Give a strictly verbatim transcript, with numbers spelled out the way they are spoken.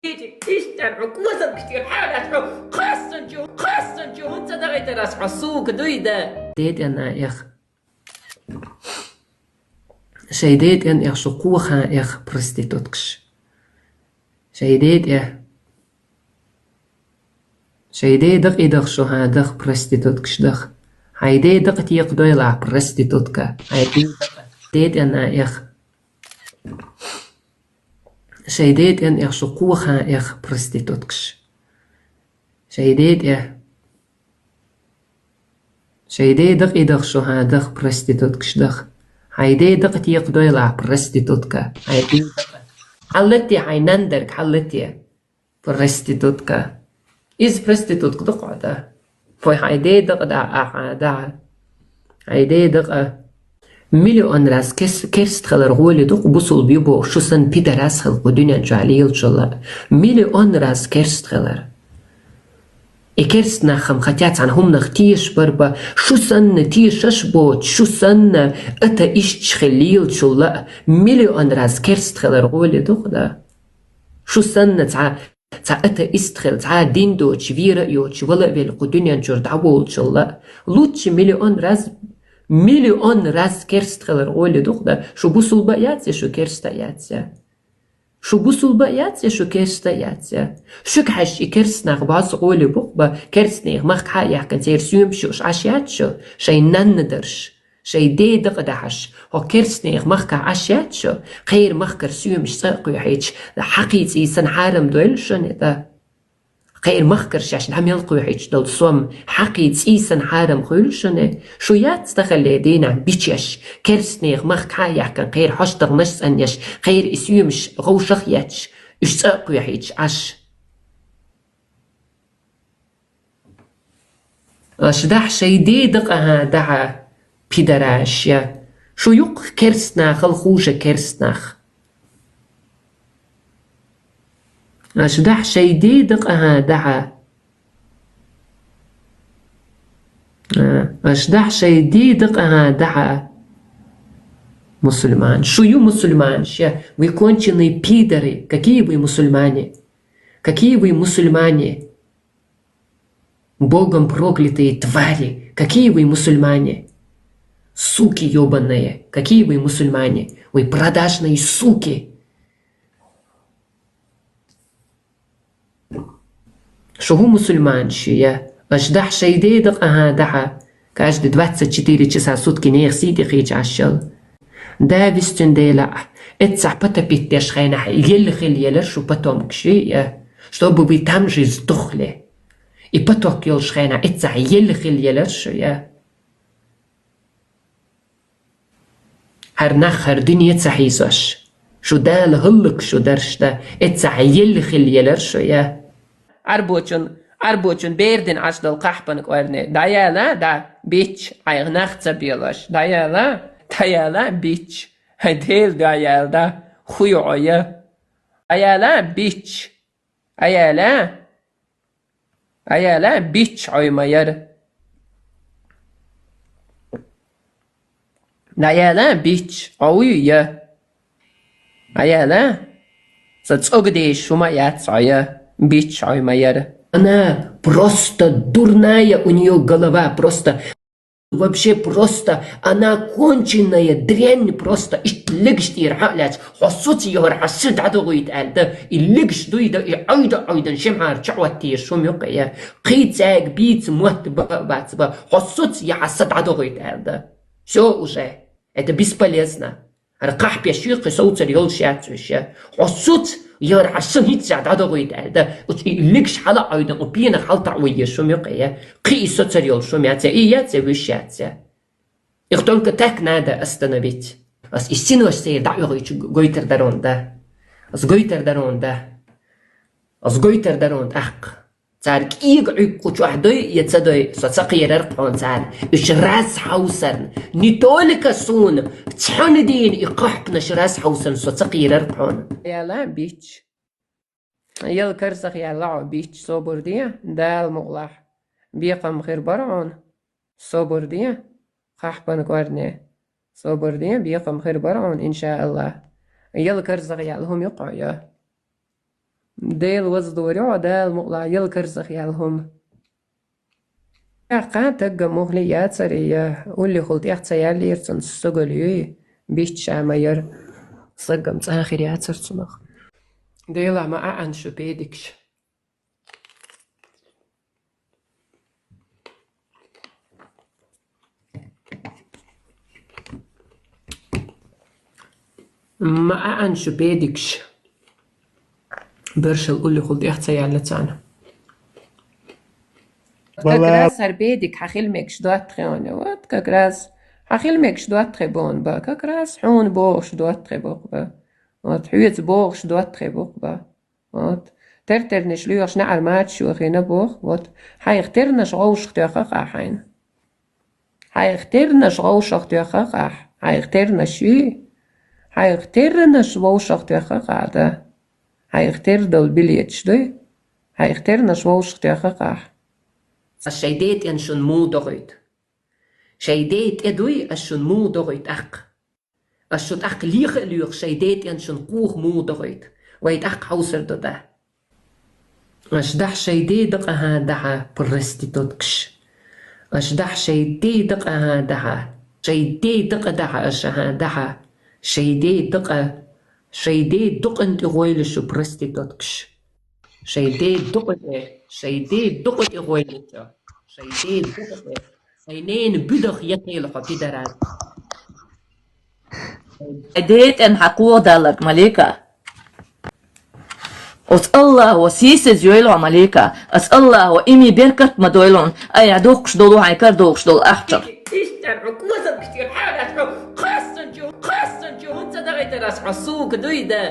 Иштта хьо кӀозанаш тӀера хьалаьцна, хьо кхоссанчу, кхоссанчу хӀунда ца дахийтар ас хьо, сука, дуй да? ДайтӀена эх. Шай дайтӀена эх, шу кхоха эх, проституткаш. Шай дайтӀе. Шай дай дакъий даха шу, хьа, даха, проституткаш даха. Хьай дай дакъа текхадойла, проститутка. Хьай дай дакъа. ДайтӀена эх. Шай дайтӀена эх, шу кхоха эх, проституткаш. Шай дайтӀе. Шай дай дакъий даха шу, хьа, даха, проституткаш даха. Хьай дай дакъа текхадойла, проститутка. Хьай дай дакъа. Хьаллате, хьай нандарг, хьаллате. Проститутка. Из проститутка да-кх хьо, да. Вай, хьай дай дакъа да, ахьа, да. Хьай дай дакъа. Миллион раз кес-, керст хилар гӀоли да-кх бусулба ю боху, шу санна пидорас хила кху дуьнен чохь лелачул а. Миллион раз керст хилар. И керст нах-м хатя цхьана хӀуманах тешаш бар бан, шу санна тешаш боцуш, шу санна атеисташ хила лелачул а, миллион раз керст хилар гӀоли да-кх, да. Шу санна цхьа Цхьа атеист хила, цхьа дин доцуш, вера а йоцуш, вала а велла кху дуьнен чуьра дӀаволучул а, лучча миллион раз, миллион раз керст хилар гӀоли да-кх, да, шу бусулба а яц я, шу керста а яц я. Шу бусулба а яц я, шу керста а яц я. Шуьга хьаьжча, и керст нах базза гӀоли бу-кх бан, керстнех махка хьа а яьккхина, церан соьмаш юуш Ӏаш яц шу, шайн нанна дарш. Шайн ден дакъа дахьаш, хьо керстнех махкахь Ӏаш яц шу, кхеран махкара соьмаш цӀа а кхоьхьуьйтуш, хьакхий цӀий санна хьарам дойла шуна и тӀа. Кхеран махкара шаьш дӀа мел кхоьхьуьйтуш долу сом хьакхий цӀий санна хьарам хуьйла шуна. Шу яц тахалле дийнахь бичеш, керстнех махкахь а яьккхина, кхеран хьоштагӀнаш цӀанъеш, кхеран и соьмаш гӀовшах а етташ, уьш цӀа а кхоьхьуьйтуш Ӏаш. Аша дахьа шайн ден дакъа, хьа, дахьа, пидораш я. Шу юккъехь керст нахал хуже керст нах. Аша дахьа шайн ден дакъа, хьа, дахьа. А, аша дахьа шайн ден дакъа, хьа, дахьа. Мусульман. Шу ю мусульманаш я. Вы конченые пидоры. Какие вы мусульмане? Какие вы мусульмане? Богом проклятые твари! Какие вы мусульмане? Суки ёбаные! Какие вы мусульмане? Вы продажные суки! Шу хӀу мусульманаш я? Аша дахьа шайн ден дакъа, хьа, дахьа. Каждый двадцать четыре часа в сутки нехан сий тӀе кхийча Ӏаш шел. Да, вистина Дела, эццахь потопить деш хенахь елла хила елар шу потомкаш я, чтобы вы там же сдохли. И поток йолуш хенахь эццахь елла хила елар шу я. ХӀара нах, хӀара дуьне ца хьийзош. Шу Дала хӀаллакьхуш дарш дан, эццахь елла хила елар шу я. Ӏарбочун, Ӏарбочун бер дина Ӏаш долу кхахьпан кӀорне. ДӀаяла, да, бич, хьайх нах ца белош. ДӀаяла, дӀаяла, бич. Хьайн Дела дӀаяла, да, хӀу ю хьо я. ДӀаяла, бич. ДӀаяла, дӀаяла, бич, хьо ю ма яра. ДӀаяла, бич, хьо ю я. ДӀаяла, сан цӀогдеш хӀума яц хьо я, бич, хьо ю ма яра. Она просто дурная, у неё голова просто, вообще просто, она конченая дрянь просто, иштта легаш тӀера хьа а лаьцна, хьо соцу йохар хьан сан дӀадохуьйту аьлла дан, и легаш дуй дан, и Ӏойда Ӏойдан шимхьара чохь оттийша хӀума юкъа я. Кхин цаьрга бийца мотт ба а бац ба, хьо соцу я хьан сан дӀадохуьйту аьлла дан. Всё уже. Это бесполезно. ХӀара кхахьпеш ю, кхин совцар йолуш яц уьш я. Хьо соцу, яра хьан сан хӀинццехь дӀадохуьйту аьлла дан, оцу и легаш хьала а Ӏойдан, у пенах хьалатаӀа вуьйеш хӀума юкъа я. Кхин и соцар йолуш хӀума яц я, и яц я, вуьш яц я. Их только так надо остановить. Ас и синош сайра дӀа а оьхуьйтуш гойтар дарон да. Ас гойтар дарон да. Ас гойтар дарон тӀаккха. Цара кӀега Ӏуьйкъу чохь дой я ца дой, со ца кхерар-кх хьуна цара. Уьш раз хьовсарна. Не только суна, цхьана дийна и кхахьпанаш раз хьовсарна со ца кхерар-кх хьуна. Яла бич. Яла карзах яла хьо бич, собар де, Дала мукъалахь. Бекхам хир бара хьуна. Собар де, кхахьпан кӀорне. Собар де, бекхам хир бара хьуна, иншааллах. Яла карзах яла хӀума юкъа я. Дела ваза дора хьо, Дала мукъалахь, яла карзах яьлла хӀума. Яьккха тагга мухли яцар, я уллехула тӀех ца яьллера цунна, согал юй, биштта ша ма яр, саггам цӀа хир яцар цунах. Дела ма Ӏаьна шу бедикаш. Ма Ӏаьна шу бедикаш. Бершал уллехула тӀех ца яьлла царна. Как раз хӀара бедик хьан хила мегаш доттагӀий хьона. Вот как раз хьан хила мегаш доттагӀий бона ба. Как раз хьуна богӀуш доттагӀий боху ба. Вот хьоьца богӀуш доттагӀий боху ба. Вот. Тер-тернаш лоьхуш наӀар мачаш йохийна боху. Вот. Хьайх тернаш гӀовшах тоьхна ахь хьайна. Хьайх тернаш гӀовшах тоьхна ахь. Хьайх тернаш юй. Хьайх тернаш вовшах тоьхна ахь, да. Хьайх тера долу билеташ дуй. Хьайх тернаш вовшах тоьхна ахь. Ас шайн ден тӀена шуна муха дохуьйту? Шайн ден тӀе дуй ас шуна муха дохуьйту тӀаккха? Ас шу тӀаккха леха а лоьху, шайн ден тӀена шуна кхуха муха дохуьйту? Вай тӀаккха хьовсур ду, да. Аш дахь шайн ден дакъа хьан дахьа проституткаш. Аш дахь шайн ден дакъа хьан дахьа. Шайн ден дакъа дахьа аша хьан дахьа. Шайн ден дакъа, шайн ден дукъан тӀе гӀойла шу проституткаш. Шайн ден дукъа тӀе, шайн ден дукъа тӀе гӀойла шу. Шайн ден дукъа тӀе. Шайн ненан буьдах якхийла хьо, пидорас. Ай, ден тӀена хьан кхоха далларг, Малика. Оцу Аллахо сийсаз йойла хьо, Малика. Оцу Аллахо имни беркат ма дойла хьуна. Ай, хьан духкуш долу, хьайн кара духкуш долу ахча. Иштта хьо козам кхетира хьарас хьо. Кхассанчу, кхассанчу, хӀунца дагӀийтарас хьо сука дуй да?